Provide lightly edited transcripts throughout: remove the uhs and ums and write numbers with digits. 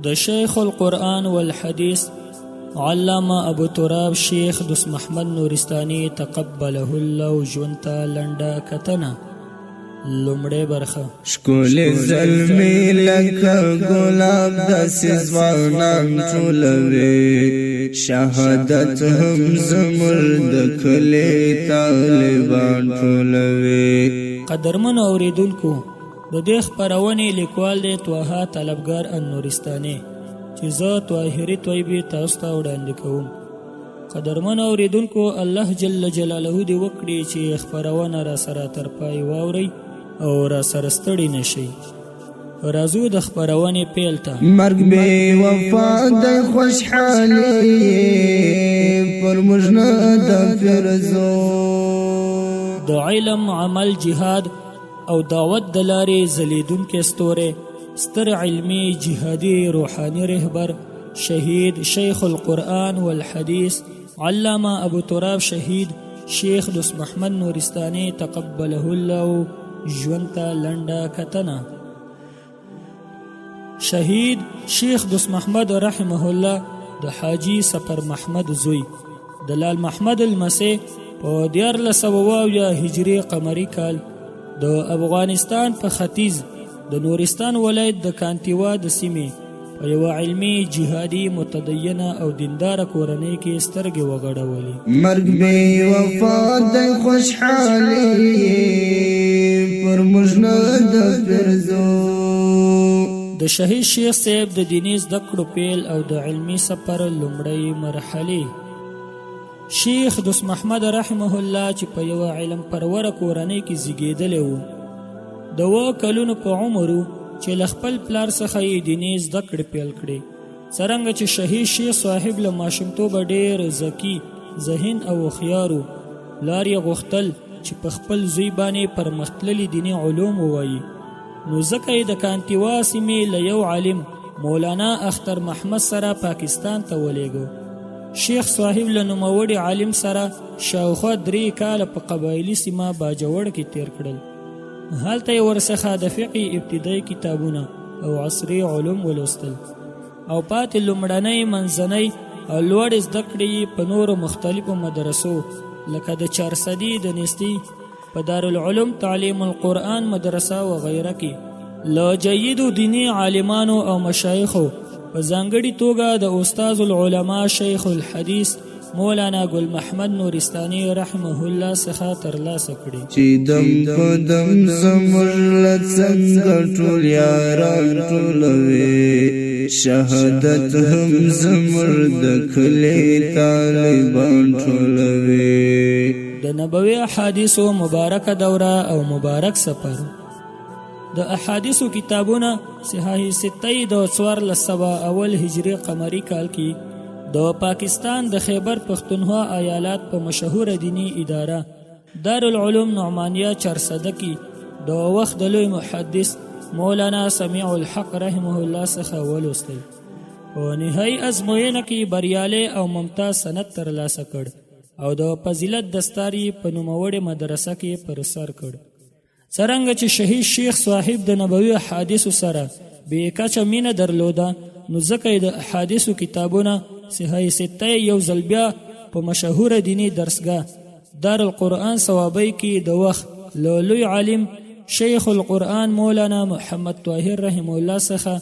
د شیخ القرآن والحدیث علامه ابو تراب شیخ دوست محمد نورستانی تقبله الله ژوند ته لنډه کتنه، لومړی برخه. ښکلي زلمي لکه ګلاب داسې ځوانان ټولوي، شهادت هم زموږ د کلي طالبان ټولوي. قدرمنو اوریدونکو، د دې خپرونې لیکوال دی طه طلبګار النورستاني، چې زه طاهري طیبي تاسو ته وړاندې کوم. قدرمن اوریدونکو، الله جل جلاله دې وکړي چې خپرونه را سره تر پای واورئ او را سره ستړي نه شئ. راځو د خپرونې پیل ته. مرګ بې وفا د خوشحالي پر موږ نه د فرزو. د علم، عمل، جهاد او دعوت د لارې ځلیدونکی ستوری، ستر علمي، جهادي، روحاني رهبر شهید شیخ القرآن والحدیث علامه ابو تراب شهید شیخ دوست محمد نورستانی تقبله الله ژوند ته لنډه کتنه. شهید شیخ دوست محمد رحمه الله د حاجی سفر محمد زوی، د لال محمد المسیح، په 1370 هجري قمري کال د افغانستان په ختیځ د نورستان ولایت د کانتیوا د سیمې په یوه علمي، جهادي، متدینه او دینداره کورنۍ کې سترګې وغړولې. مرګ بې وفا د خوشحالي پر موږ نه د فرزو. د شهید شیخ صاحب د دیني زده کړو پیل او د علمي سفر لومړۍ مرحلې. شیخ دوست محمد رحمه الله چې په یوه علم پروره کورنۍ کې زیږېدلی و، د 7 کلونو په عمر و چې له خپل پلار څخه یې دیني زده کړې پیل کړې. څرنګه چې شهید شیخ صاحب له ماشومتوبه ډېر ذکي، ذهین او هوښیار و، پلار یې غوښتل چې په خپل زوی باندې پرمختللي دیني علوم ووایي، نو ځکه یې د کانتیوا سیمې له یو عالم مولانا اختر محمد سره پاکستان ته ولېږه. شیخ صاحب له نوموړي عالم سره شاوخوا 3 کاله په قبایلي سیمه باجوړ کې تیر کړل. هلته یې ورڅخه د فقې ابتدایي کتابونه او عصري علوم ولوستل او پاتې لومړنۍ، منځنۍ او لوړې زده کړې یې په نورو مختلفو مدرسو لکه د چارسدي د نیستي په دارالعلوم تعلیم القرآن مدرسه و غیره کې له جیدو دیني عالمانو او مشایخو، په ځانګړي توګه د استاد العلماء شیخ الحدیث مولانا ګل محمد نورستانی رحمه الله څخه ترلاسه کړي. چې دم په دم زموږ له څنګه ټول یاران ټولوي، شهادت هم زموږ د کلي طالبان ټولوي. د نبوي احادیثو مبارکه دوره او مبارک سفر. د احادیثو کتابونه صحاح سته د 1401 هجري قمري کال کې د پاکستان د خیبر پښتونخوا ایالات په مشهوره دیني اداره دارالعلوم نعمانیه چارسده کې د وخت د لوی محدث مولانا سمیع الحق رحمه الله څخه ولوستل. په نهایي ازموینه کې بریالی او ممتاز سند ترلاسه کړ او د فضیلت دستار یې په نوموړې مدرسه کې پر سر کړ. څرنګه چې شهید شیخ صاحب د نبوي احادیثو سره بې کچه مینه درلوده، نو ځکه یې د احادیثو کتابونه صحاح سته یو ځل بیا په مشهوره دیني درسګاه دارالقرآن صوابۍ کې د وخت له لوی عالم شیخ القرآن مولانا محمد طاهر رحمه الله څخه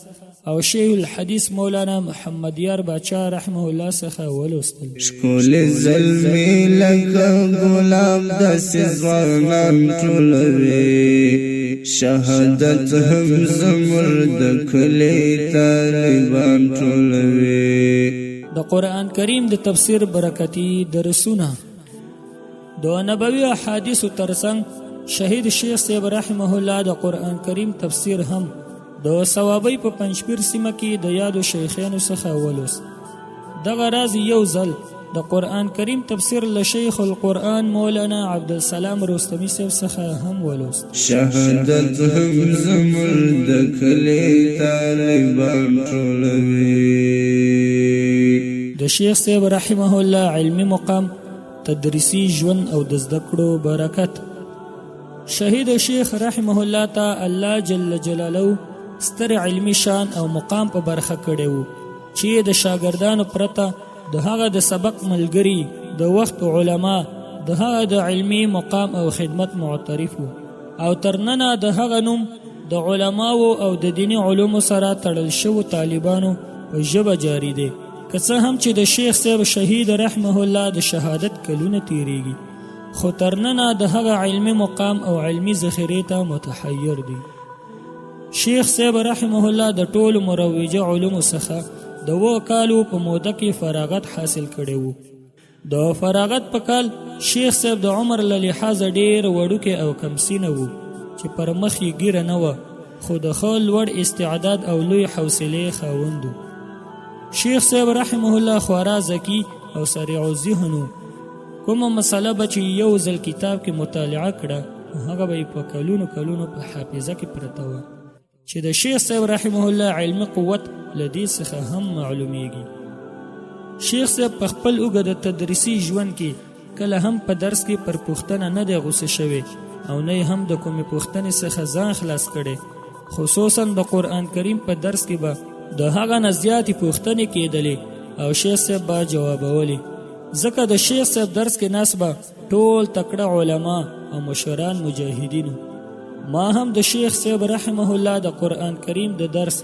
او شیخ الحدیث مولانا محمد یار باچا رحمه الله څخه ولوستل. ښکلي زلمي لکه ګلاب داسې ځوانان ټولوي، شهادت هم زموږ د کلي طالبان ټولوي. د قرآن کریم د تفسیر برکتي درسونه. د نبوي احادیثو ترڅنګ شهید شیخ صاحب رحمه الله د قرآن کریم تفسیر هم د صوابۍ په پنجپیر سیمه کې د یادو شیخانو څخه ولوست. دغه راز یو ځل د قرآن کریم تفسیر له شیخ القرآن مولانا عبدالسلام رستمي صاحب څخه هم ولوست. شهادت هم زموږ د کلي طالبان ټولوي. د شیخ صاحب رحمه الله علمي مقام، تدریسي ژوند او د زده کړو برکت. شهید شیخ رحمه الله ته الله جل جلاله ستر علمي شان او مقام په برخه کړی وو چې د شاګردانو پرته د هغه د سبق ملګري، د وخت علما د هغه د علمي مقام او خدمت معترف وو او تر ننه د هغه نوم د علماو او د دیني علومو سره تړل شوو طالبانو په ژبه جاري دی. که څه هم چې د شیخ صاحب شهید رحمه الله د شهادت کلونه تیریږي، خو تر ننه د هغه علمي مقام او علمي ذخیرې ته متحیر دي. شیخ صاحب رحمه الله د ټولو مروجه علومو څخه د 7 کالو په موده کې فراغت حاصل کړی وو. د فراغت په کال شیخ صاحب د عمر له لحاظه ډیر وړوکی او کمسینه وو چې پر مخ یې ږیره نه وه، خو د ښه لوړ استعداد او لوی حوصلې خاوند و. شیخ صاحب رحمه الله خورا ذکي او سریع الذهن و. کومه مسله به چې یو ځل کتاب کې مطالعه کړه، هغه به یې په کلونو کلونو په حافظه کې پرته وه، چې د شیخ صاحب رحمه الله علمي قوت له دې څخه هم معلومیږي. شیخ صاحب په خپل اوږده تدریسي ژوند کې کله هم په درس کې پر پوښتنه نه دی غوسه شوی او نه هم د کومې پوښتنې څخه ځان خلاص کړی. خصوصا د قرآن کریم په درس کې به د هغه نه زیاتې پوښتنې کېدلې او شیخ صاحب به جوابولې، ځکه د شیخ صاحب درس کې ناست به ټول تکړه علما او مشران مجاهدینو. ما هم د شیخ صاحب رحمه الله د قرآن کریم د درس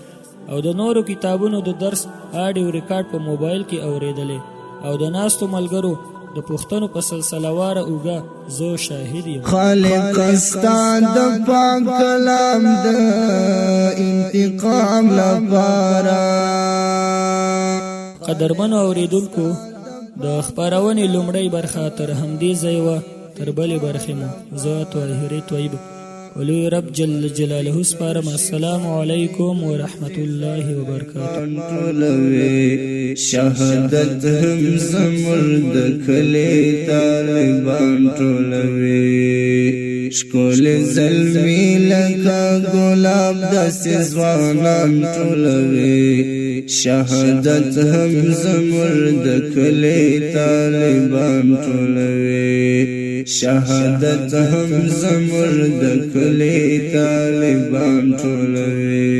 او د نورو کتابونو د درس آډیو ریکارډ په موبایل کې اورېدلی او د ناستو ملګرو د پوښتنو په سلسله واره اوږه زه شاهد یم. خالق ستا د پاک کلام د انتقام لپاره. قدرمنو اوریدونکو، د خپرونې لومړۍ برخه تر همدې ځای وه. تر بلې برخې مو زه طاهرې طیب ولوی رب جل جلاله سپارم. السلام علیکم ورحمت الله وبرکاته. ټولوي شهادت هم زموږ د کلي طالبان ټولوي. ښکلي زلمي لکه ګلاب داسې ځوانان ټولوي. شهادت هم زموږ د کلي طالبان ټولوي. شهادت هم زموږ د کلي طالبان ټولوي.